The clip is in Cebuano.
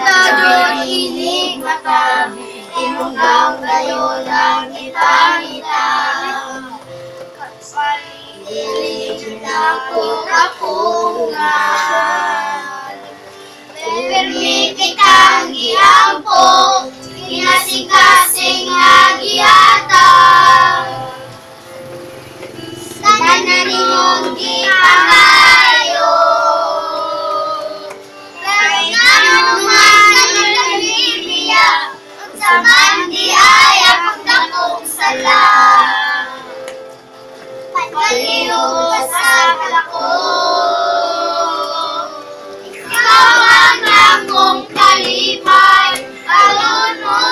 Unta jud inig mata, imong gahom dayon ang gipangita. Dili jud nako kapungan. Permi kitang giampo, ginasing-kasing nga gihatag. Tanan nimong gipangayo. Pero ngano man nagbibiya, unsa man diay akong dakong sala? Palihog sa kalako. Ikaw ang akong kalipay, palunod.